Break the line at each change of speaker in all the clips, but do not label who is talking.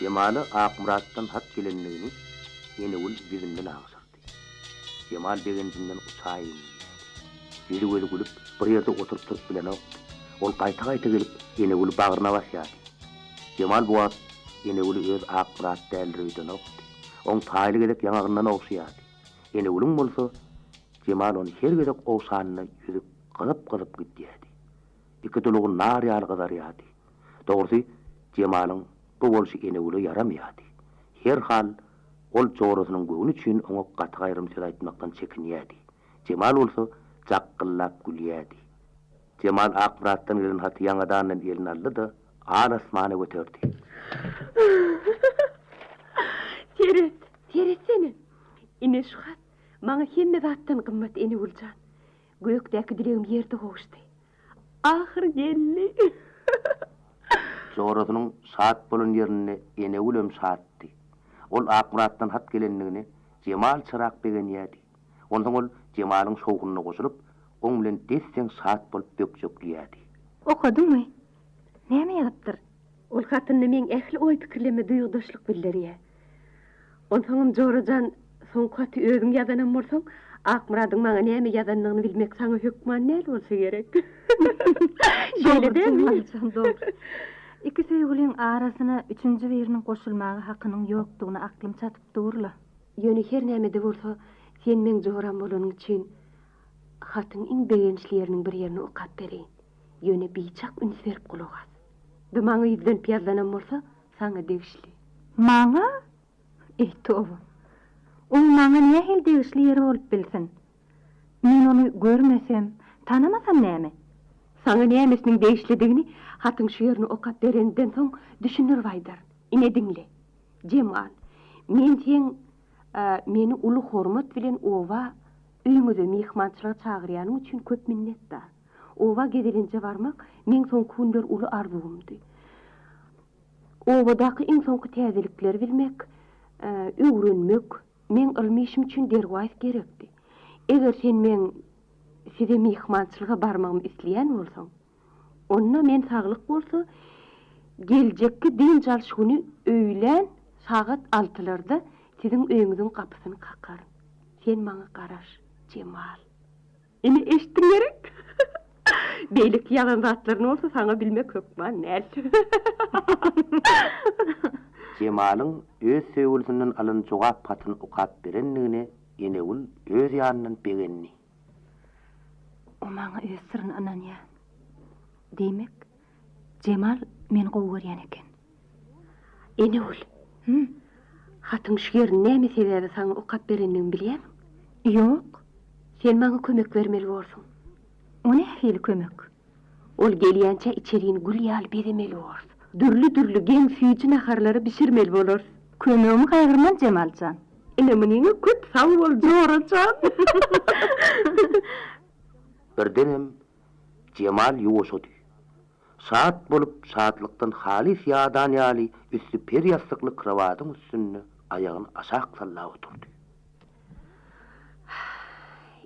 Jemala Akmyratdan hat gelendigini Enegül ýüzünden aňşyrdy. Jemal begenjinden uçaýyn diýýärdi. Ýüzi-gözi gülüp, bir ýerde oturyp-turup bilenokdy. Ol gaýta-gaýta gelip, Enegüli bagryna basýardy. Jemal bu wagt Enegüli öz Akmyrat däldir öýdenokdy. Oň taýly gezek ýaňagyndan ogşaýardy. Enegülüň bolsa, Jemal ony her gezek ogşanynda ýüzi gyzyp-gyzyp gidýärdi. Iki dulugy nar ýaly gyzarýardy. Dogrusy, Jemalyň bu bolşy Enegüle ýaramaýardy. Herhal, ol jorasynyň göwni üçin oňa gaty-gaýrym söz aýtmakdan çekinýärdi. Jemal bolsa jakgyllap gülýärdi. Jemal Akmyratdan gelen haty ýaňadandan eline aldy-da, al-asmana göterdi.
Seret, seretsene! Ine şu hat maňa hemme zatdan gymmat, Enegül jan. Gökdäki dilegim ýerde gowuşdy. Ahyr geldi.
Jorasynyň şat bolan ýerinde Enegülem şatdy. Ol Akmyratdan hat gelendigine Jemalçarak begenýärdi. Onsoň ol Jemalyň şowhunyna goşulyp, oň bilen des-deň şat bolup bökjekleýärdi.
Okadyňmy? Näme ýazypdyr?
Ol hatynda meň ähli oý-pikirlerime duýgudaşlyk bildirýär. Onsoňam jora jan, soňky haty özüň ýazanam bolsaň, Akmyradyň maňa näme ýazandygyny bilmek saňa hökman däl bolsa gerek. Şeýle
dälmi? Dogry, Jemal jan, dogry. Iki söýgüliň arasyna üçünji biriniň goşulmaga hakynyň ýokdugyna aklym çatyp dur-la.
Ýöne her näme-de bolsa, sen meň joram bolanyň üçin, hatyň iň begençli ýeriniň bir ýerini okap bereýin. Ýöne biçak üns berip gulak as. Bu maňa ýüzlenip ýazylanam bolsa, saňa degişli.
Maňa? Eý, toba! Oň maňa nähili degişli ýeri bolup bilsin? Men ony görmesem, tanamasam näme?
Saňa nämesiniň degişlidigini hatyň şu ýerini okap berenimden soň düşündirip aýdaryn. Ine diňle. Jemal, men seň meni uly hormat bilen oba, öýüňize myhmançylyga çagyrýanyň üçin köp minnetdar. Oba gezelenje barmak meň soňky günler uly arzuwymdy. Obadaky iň soňky täzelikleri bilmek, öwrenmek meň ylmy işim üçin derwaýys gerekdi. Eger sen meň size myhmançylyga barmagymy isleýän bolsaň, onda men saglyk bolsa, geljekki dynç alyş güni öýlän sagat altylarda siziň öýüňiziň gapysyny kakaryn. Sen maňa garaş, Jemal. Ine, eşitdiň gerek? Beýleki ýazan zatlaryny bolsa saňa bilmek hökman däl.
Jemalyň öz söýgülisinden alan jogap hatyny okap berendigine Enegül öz ýanyndan begendi.
O maňa öz syryny ynanýar. Diýmek, Jemal meni gowy görýän eken.
Enegül, hü, hatyň şu ýerini näme sebäbe saňa okap berendigimi bilýärmiň?
Ýok.
Sen maňa kömek bermeli borsuň.
O nähili kömek?
Ol gelýänçä içerini gül ýaly bezemeli borus. Dürli-dürli geň süýji naharlary bişirmeli bolarys.
Kömegimi gaýgyrman Jemal jan.
Ine munyňa köp sag bol jora jan.
Birdenem Jemal ýuwaşady. Şat bolup, şatlykdan halys ýadan ýaly üsti per ýassykly krowatyň üstünde aýagyny aşak sallap oturdy.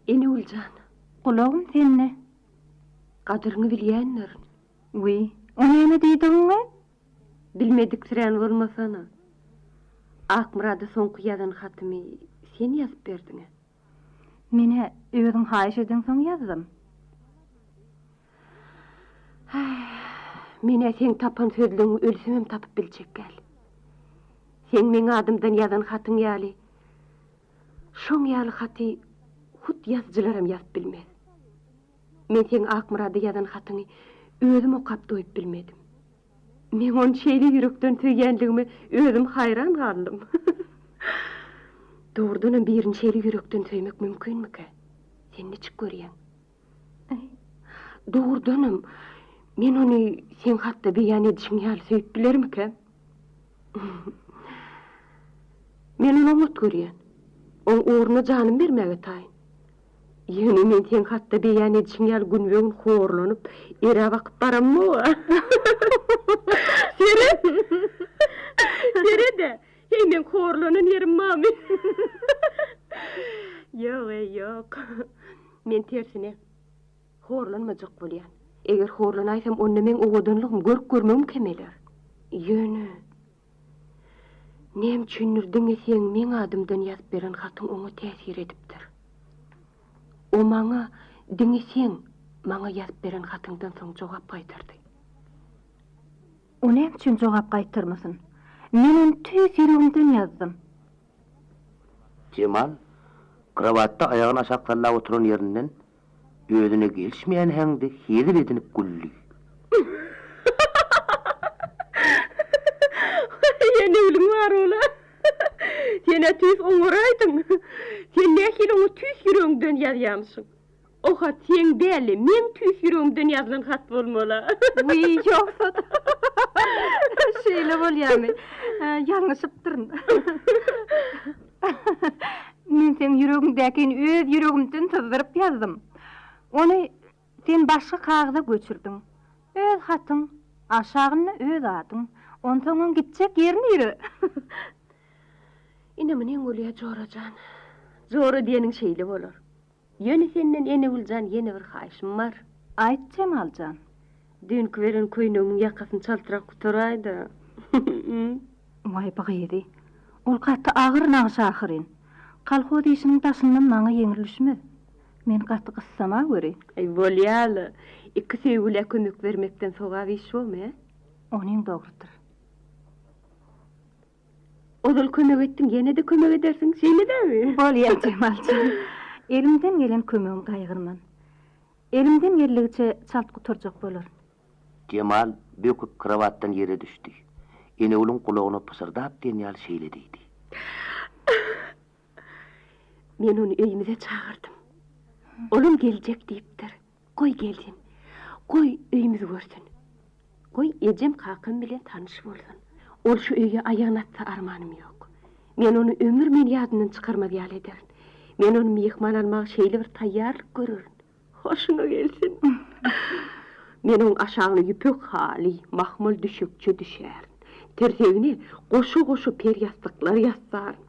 Enegül jan.
Gulagym sende.
Gadyryňy bilýändirin.
Wiý, o näme diýdigiňi?
Bilmediksirän bolmasana. Akmyrada soňky ýazan hatymy sen ýazyp berdiň-ä.
Men-ä özüň haýyş edeňsoň ýazdym.
Häý, men-ä seň tapan sözleňňi ölsemem tapyp biljek däl. Seň meň adymdan ýazan hatyň ýaly, şoň ýaly haty hut ýazyjylaram ýazyp bilmez. Men seň Akmyrada ýazan hatyňy özüm okap doýup bilmedim. Meň ony şeýle ýürekden söýýänligime özüm haýran galdym. Dogrudanam birini şeýle ýürekden söýmek mümkinmikä? Sen niçik görýäň? Dogrudanam, men ony seň hatda beýan edişiň ýaly söýüp bilermikäm? Men ony oňat görýän. Oň ugruna janymy bermäge taýyn. Ýöne men seň hatda beýan edişiň ýaly günbe-gün horlanyp, eräp akyp baramok-a. Seret! Seret-ä! Heý, meň horlanan ýerim barmy? Ýok-eý, ýok. Men tersine, horlanmajak bolýan. Eger horlanaýsam, onda meň owadanlygym, görk-görmegim kemeler. Ýöne. Näme üçindir diňe seň meň adymdan ýazyp beren hatyň oňa täsir edipdir. O maňa diňe seň maňa ýazyp beren hatyňdan soň jogap gaýtardy.
O näme üçin jogap gaýtarmasyn? Men ony tüýs ýüregimden ýazdym.
Jemal krowatda aýagyny aşak sallap oturan ýerinden özüne gelişmeýän heňde hezil edinip güldi.
Ýenegiliň bar ol-a. Sen-ä tüýs oňaraýdyň. Sen nähili oňa tüýs ýüregiňden ýazýamyşyň. O hat seň däl-de, meň tüýs ýüregimden ýazylan hat bolmaly-a.
Wiý, ýogsa-da. Şeýle bolýamy? Ýalňyşypdyryn. Men seň ýüregiňdäkini öz ýüregimden syzdyryp ýazdym. Ony sen başga kagyza göçürdiň. Öz hatyň, aşagynda öz adyň. Onsoňam gitjek ýeri nire?
Ine, munyň bolýa, jora jan. Jora diýeniň şeýle bolar. Ýöne senden Enegül jan ýene bir haýyşym bar.
Aýt Jemal jan.
Düýnki beren köýnegimiň ýakasyny çaltrak gutaraý-da.
Waý bu gyzy. Ol gaty agyr nagyş ahyryn. Kolhoz işiniň daşyndan maňa ýeňil düşmez. Men gaty gyssama weri.
Aý bolýa-la. Iki söýgülä kömek bermekden sogap iş bormy, hä?
Onyň dogrudyr.
Ozal kömek etdiň, ýene-de kömek edersiň, şeýle dälmi?
Bolýar, Jemaljan. Elimden gelen kömegimi gaýgyrman. Elimden geldigiçe çalt gutarjak bolaryn.
Jemal böküp krowatdan ýere düşdi. Enegülüň gulagyna pyşyrdap diýen ýaly şeýle diýdi.
Men ony öýümize çagyrdym. Olam geljek diýipdir. Goý gelsin. Goý öýümizi görsün. Goý ejem kakam bilen tanyş bolsun. Ol şu öýe aýagyny atsa armanym ýok. Men ony ömür men ýadyndan çykarmaz ýaly ederin. Men ony myhman almaga şeýle bir taýýarlyk görerin. Hoşuna gelsin. Men oň aşagyna ýüpek haly, mahmal düşekçe düşärin. Tirsegine goşa-goşa per ýassyklar ýassaryn.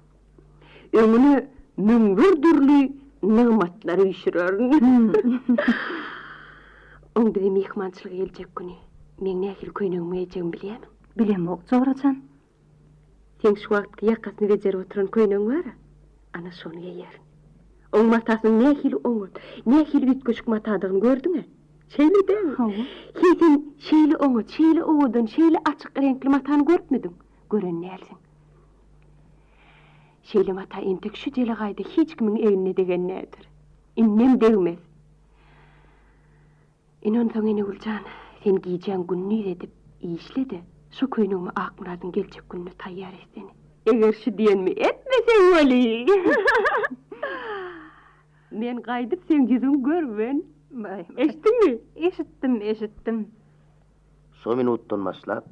Öňüne 1001 dürli nygmatlar üýşürerin. Oň bize myhmançylyga geljek güni meň nähili köýnegimi geýjegimi bilýämiň?
Bilemok, jorajan.
Seň şu wagtky ýakasyny bejerip oturan köýnegiň bar-a, ana şony geýerin. Oň matasynyň nähili oňat, nähili üýtgeşik matadygyny gördüň-ä? Şeýle dälmi?
Hawa.
Heý, sen şeýle oňat, şeýle owadan, şeýle açyk reňkli matany görüpmidiň? Gören dälsiň. Şeýle mata entek şu jelegaýda hiç kimiň egnine degen däldir. Indem degmez. Ine onsoň Enegül jan, sen gijäň gündiz edip işle-de, şo köýnegimi Akmyradyň geljek gününe taýýar etsene. Eger şu diýenimi etmeseň weli, men gaýdyp seň ýüzüňi görmen. Eşitdiňmi?
Eşitdim, eşitdim.
Şo minutdan başlap,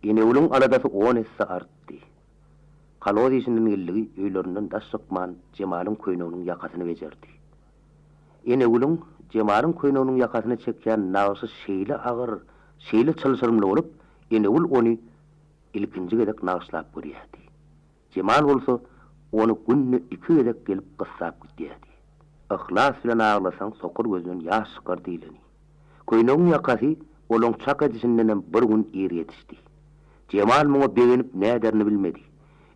Enegülüň aladasy on esse artdy. Kolhoz işinden geldigi öýlerinden daş çykman Jemalyň köýneginiň ýakasyny bejerdi. Enegülüň Jemalyň köýneginiň ýakasyna çekýän nagşy şeýle agyr, şeýle çylşyrymly bolup, Enegül ony ilkinji gezek nagyşlap görýärdi. Jemal bolsa ony günde iki gezek gelip gyssap gidýärdi. Yhlas bilen aglasaň sokur gözden ýaş çykar diýleni. Köýnegiň ýakasy olaň çak edişindenem bir gün ir ýetişdi. Jemal muňa begenip näderini bilmedi.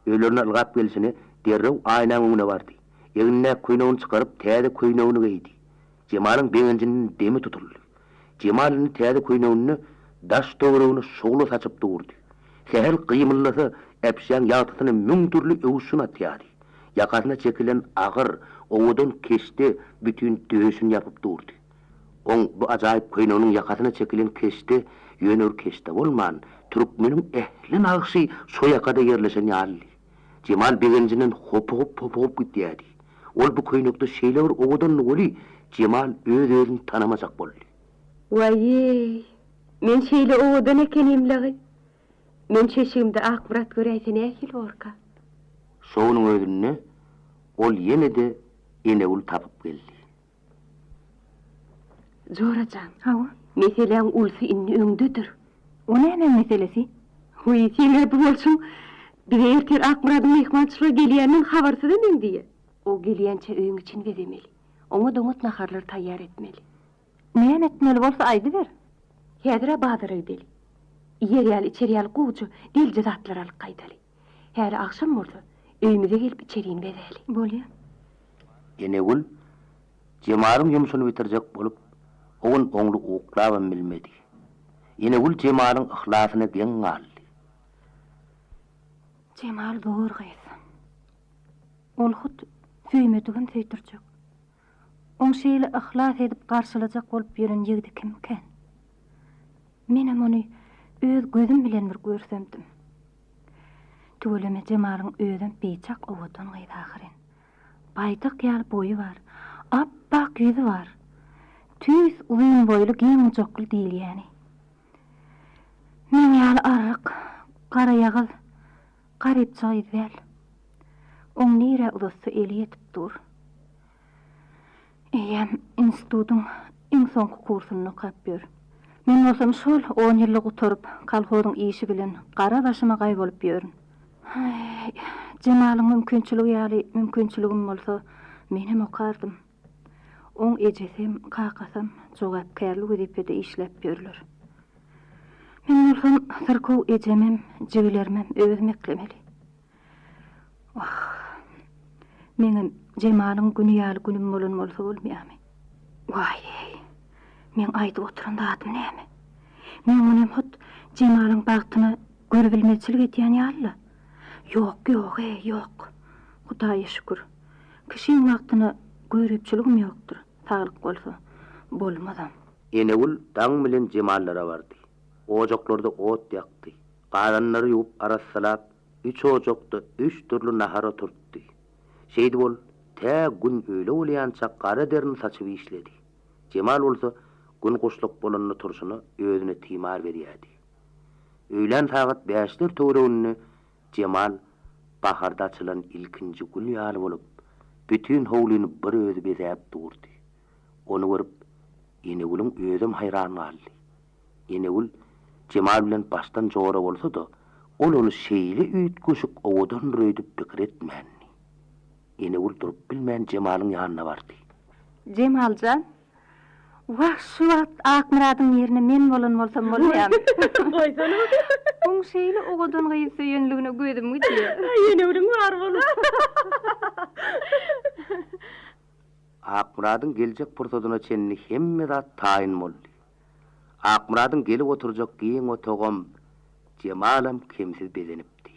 Öýlerine ylgap gelşine derrew aýnaň öňüne bardy. Egnindäki köýnegini çykaryp täze köýnegini geýdi. Jemalyň begenjinden demi tutuldy. Jemal indi täze köýneginde daş-töweregine şugla saçyp durdy. Sähel gymyldasa, äpişgäň ýagtysyna müň dürli öwüşgin atýardy. Ýakasyna çekilen agyr, owadan keşde bütin döşüni ýapyp durdy. Oň bu ajaýyp köýneginiň ýakasyna çekilen keşde ýöne bir keşde bolman, türkmeniň ähli nagşy şo ýakada ýerleşen ýalydy. Jemal begenjinden hopugyp-hopugyp gidýärdi. Ol bu köýnekde şeýle bir owadandy weli, Jemal öz-özüni tanamajak boldy.
Waý-eý, men şeýle owadan ekenim-laý. Men şu eşigimde Akmyrat göräýse nähili borka?
Şo günüň özünde ol ýene-de Enegül tapyp geldi.
Jora jan.
Hawa.
Meseläň ulusy indi öňdedir.
O nämäň meselesi?
Wiý, seň-ä bu bolşuň bize ertir Akmyradyň myhmançylyga gelýäninden habarsyz emeň diýýä. O gelýänçä öýüň içini bezemeli. Oňat-oňat naharlar taýýar etmeli.
Näme etmeli bolsa aýdyber.
Häzir-ä bazara gideli. Iýer ýaly, içer ýaly gowuja, delje zatlar alyp gaýdaly. Häli agşam bolsa, öýümize gelip içerini bezäli.
Bolýa.
Enegül Jemalyň ýumşuny bitirjek bolup, o gün oňly uklabam bilmedi. Enegül Jemalyň yhlasyna geň galdy.
Jemal zor gyz. Ol hut söýmedigem söýdürjek. Oň şeýle yhlas edip garşylajak bolup ýören ýigidi kimkän? Menem ony öz gözüm bilen bir görsemdim. Tüweleme Jemalyň özem biçak owadan gyz ahyryn. Baýdak ýaly boýy bar. Ap-ak ýüzi bar. Tüýs uzyn boýly giň gujakly diýilýäni. Meň ýaly arryk, garaýagyz, garypja gyz däl. Oň nirä uzatsa eli ýetip dur. Eýýäm institutyň iň soňky kursunda okap ýör. Men bolsam şol on ýyllyk gutaryp, kolhozyň işi bilen gara başyma gaý bolup ýörün. Häý, Jemalyň mümkinçiligi ýaly mümkinçiligim bolsa, menem okardym. Oň ejesem, kakasam jogapkärli wezipede işläp ýörler. Men bolsam syrkaw ejemem, jigilerimem özüm eklemeli. Wah, meňem Jemalyň güni ýaly günüm bolan bolsa bolmaýamy? Waý-eý, meň aýdyp oturan zadym näme? Men muny hut Jemalyň bagtyna görübilmezçilik edýän ýaly-la. Ýok, ýok-eý, ýok. Hudaýa şükür, kişiň bagtyna göripçiligim ýokdur, saglyk bolsa, bolmazam.
Enegül daň bilen Jemallara bardy. Ojaklarda ot ýakdy. Gazanlary ýuwup arassalap, Üç ojakda üç dürli nahar oturtdy. Şeýdip ol tä gün öýle bolýança gara derini saçyp işledi. Jemal bolsa gün guşluk bolanda turşuna özüne timar berýärdi. Öýlän sagat bäşler töwereginde Jemal baharda açylan ilkinji gül ýaly bolup, bütin howlyny bir özi bezäp durdy. Ony görüp, Enegülüň özem haýran galdy. Enegül Jemal bilen başdan jora bolsa-da, ol ony şeýle üýtgeşik owadandyr öýdüp pikir etmändi. Enegül durup bilmän Jemalyň ýanyna bardy.
Jemal jan, wah, şu wagt Akmyradyň ýerine men bolan bolsam bolýamy?
Goýsana.
Oň şeýle owadan gyzy söýenligine gözüm gidýär.
Enegülüň bar bolup.
Akmyradyň geljek pursadyna çenli hemme zat taýyn boldy. Akmyradyň gelip oturjak giň otagam, Jemalam kemsiz bezenipdi.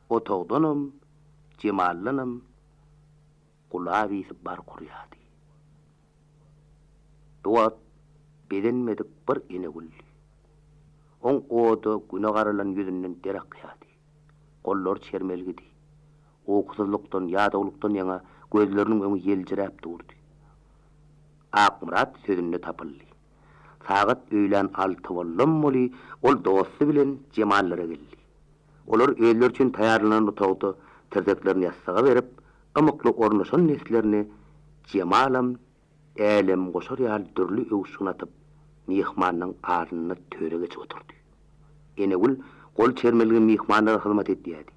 Otagdanam, Jemaldanam gulap ysy bark urýardy. Bu wagt bezenmedik bir Enegüldi. Oň oda, güne garalan ýüzünden der akýardy. Gollary çermelgidi. Ukusyzlykdan, ýadawlykdan ýaňa gözleriniň öňi ýeljiräp durdy. Akmyrat sözünde tapyldy. Sagat öýlän alty boldam weli, ol dosty bilen Jemallara geldi. Olar özleri üçin taýýarlanan otagda tirdeklerini ýassyga berip, ymykly ornaşan neslerini Jemalam älemgoşar ýaly dürli öwüşgin atyp, myhmanyň alnynda töre geçip oturdy. Enegül gol çermelgi myhmanlara hyzmat edýärdi.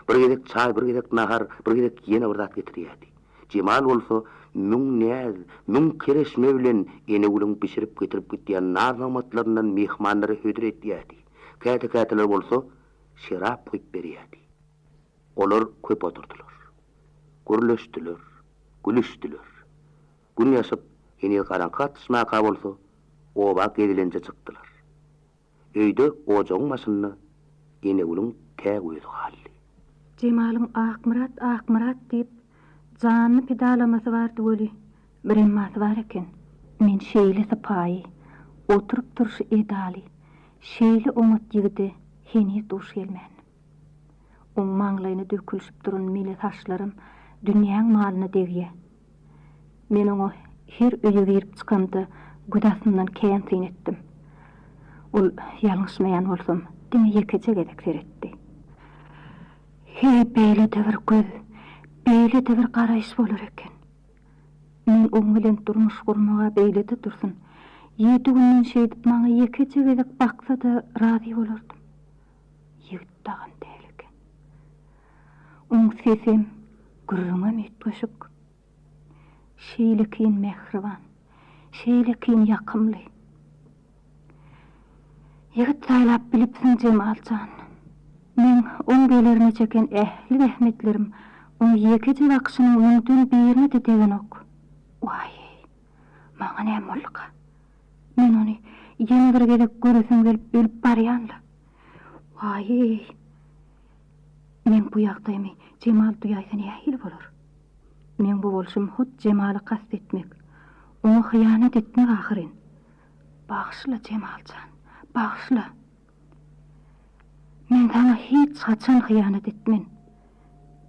Bir gezek çaý, bir gezek nahar, bir gezek ýene bir zat getirýärdi. Jemal bolsa müň näz, müň kereşme bilen Enegülüň bişirip getirip gitýän naz-nygmatlaryndan myhmanlara hödür edýärdi. Käte-käteler bolsa şerap guýup berýärdi. Olar köp oturdylar. Gürleşdiler, gülüşdiler. Gün ýaşyp, heniz garaňky gatyşmaka bolsa, oba gezelenje çykdylar. Öýde ojagyň başynda Enegülüň täk özi galdy.
Jemalyň Akmyrat, Akmyrat diýip, janyny pidalamasy bardy weli, bir emmasy bar eken. Men şeýle sypaýy, oturyp-turşy edaly, şeýle oňat ýigide heniz duş gelmändim. Oň maňlaýyna dökülişip duran mele saçlaram dünýäň malyna degýä. Men oňa her öýe girip çykamda göz astyndan kän syn etdim. Ol, ýalňyşmaýan bolsam, diňe ýekeje gezek seretdi. Heý, beýle-de bir göz, beýle-de bir garaýyş bolar eken. Men oň bilen durmuş gurmag-a beýle-de dursun, ýedi günden şeýdip maňa ýekeje gezek baksa-da razy bolardym. Ýigit dagam däl eken. Oň sesem, gürrüňem üýtgeşik. Şeýlekin mähriban, şeýlekin ýakymly. Ýigit saýlap bilipsiň Jemal jan. Meň oň gelerine çeken ähli zähmetlerim oň ýekeje bakyşynyň müňden birine-de degenok. Waý-eý, maňa näme bolduka? Men ony ýene bir gezek göresim gelip ölüp barýan-la. Waý-eý! Meň bu ýagdaýymy Jemal duýaýsa nähili bolar? Meň bu bolşum hut Jemala kast etmek, oňa hyýanat etmek ahyryn. Bagyşla, Jemal jan, bagyşla! Men saňa hiç haçan hyýanat etmen.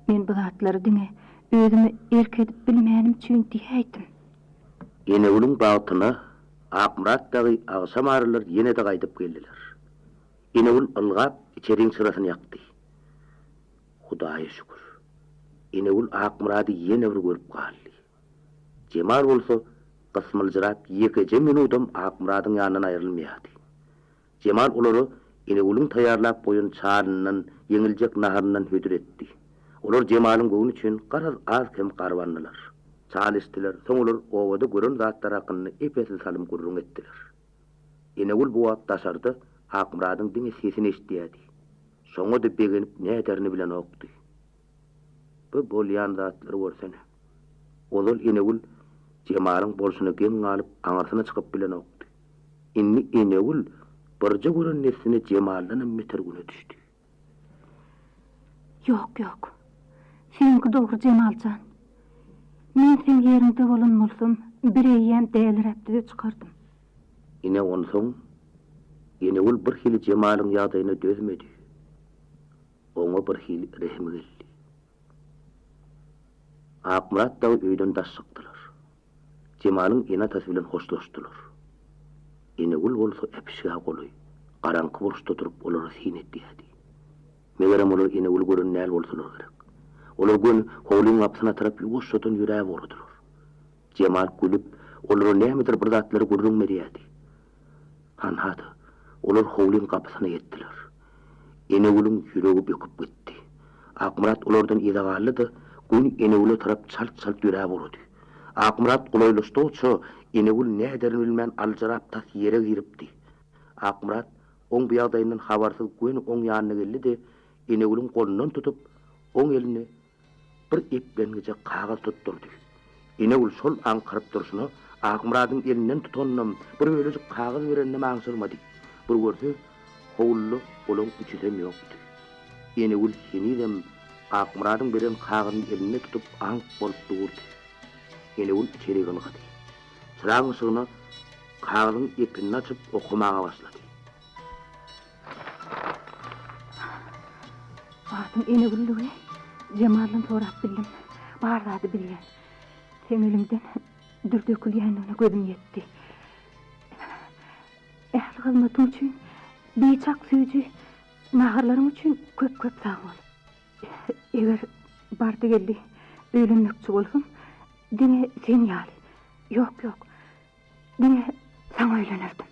Men bu zatlary diňe özüme erk edip bilmänim üçin diýäýdim.
Enegülüň bagtyna Akmyrat dagy agşam aralar ýene-de gaýdyp geldiler. Enegül ylgap içeriň çyrasyny ýakdy. Hudaýa şükür. Enegül Akmyrady ýene bir görüp galdy. Jemal bolsa gysmyljyrap ýekeje minudam Akmyradyň ýanyndan aýrylmaýardy. Jemal olara Enegülüň taýýarlap goýan çalyndan, ýeňiljek naharyndan hödür etdi. Olar Jemalyň göwni üçin garaz az-kem garbandylar. Çal içdiler, soň olar obada gören zatlary hakynda ep-esli salym gürrüň etdiler. Enegül bu wagt daşarda Akmyradyň diňe sesini eşidýärdi. Şoňa-da begenip näderini bilenokdy. Bu bolýan zatlary görsene. Ozal Enegül Jemalyň bolşuna geň galyp aňyrsyna çykyp bilenokdy. Indi Enegül birje gören dessine Jemaldanam beter güne düşdi.
Ýok, ýok. Seňki dogry Jemal jan. Men seň ýeriňde bolan bolsam, bireýýäm däliräp düze çykardym.
Ine onsoň Enegül birhili Jemalyň ýagdaýyna dözmedi. Oňa birhili rehimi geldi. Akmyrat dagy öýden daş çykdylar. Jemalyň ene-atasy bilen hoşlaşdylar. Enegül bolsa äpişgä golaý, garaňky burçda durup olara syn edýärdi. Megerem olar Enegüli gören däl bolsalar gerek. Olar göni howlyň gapysyna tarap ýuwaşjadan ýöräp ugradylar. Jemal gülüp, olara nämedir bir zatlary gürrüň berýärdi. Hanha-da, olar howlyň gapysyna ýetdiler. Enegülüň ýüregi böküp gitdi. Akmyrat olardan yza galdy-da, göni Enegüle tarap çalt-çalt ýöräp ugrady. Akmyrat golaýlaşdygyça, Enegül näderini bilmän aljyrap tas ýere giripdi. Akmyrat oň bu ýagdaýyndan habarsyz göni oň ýanyna geldi-de, Enegülüň golundan tutup, oň eline Bir eplengiçe kagyz tutdurdy. Enegül şol aňkaryp durşuna Akmyradyň elinden tutanynam, bir bölejik kagyz bereninem aňşyrmady. Bir görse, howluda olaň üçüsem ýokdy. Enegül henizem Akmyradyň beren kagyzyny elinde tutup aňk bolup durdy. Enegül içeri ylgady. Çyragyň yşygyna kagyzyň epinini açyp okamaga başlady.
Adyň Enegüldügini Jemaldan sorap bildim. Bar zady bilýän. Seň eliňden dür dökülýändigine gözüm ýetdi. Ähli hyzmatyň üçin, biçak süýji naharlaryň üçin köp-köp sag bol. Eger bardy-geldi öýlenmekçi bolsam, diňe sen ýaly, ýok, ýok, diňe saňa öýlenerdim.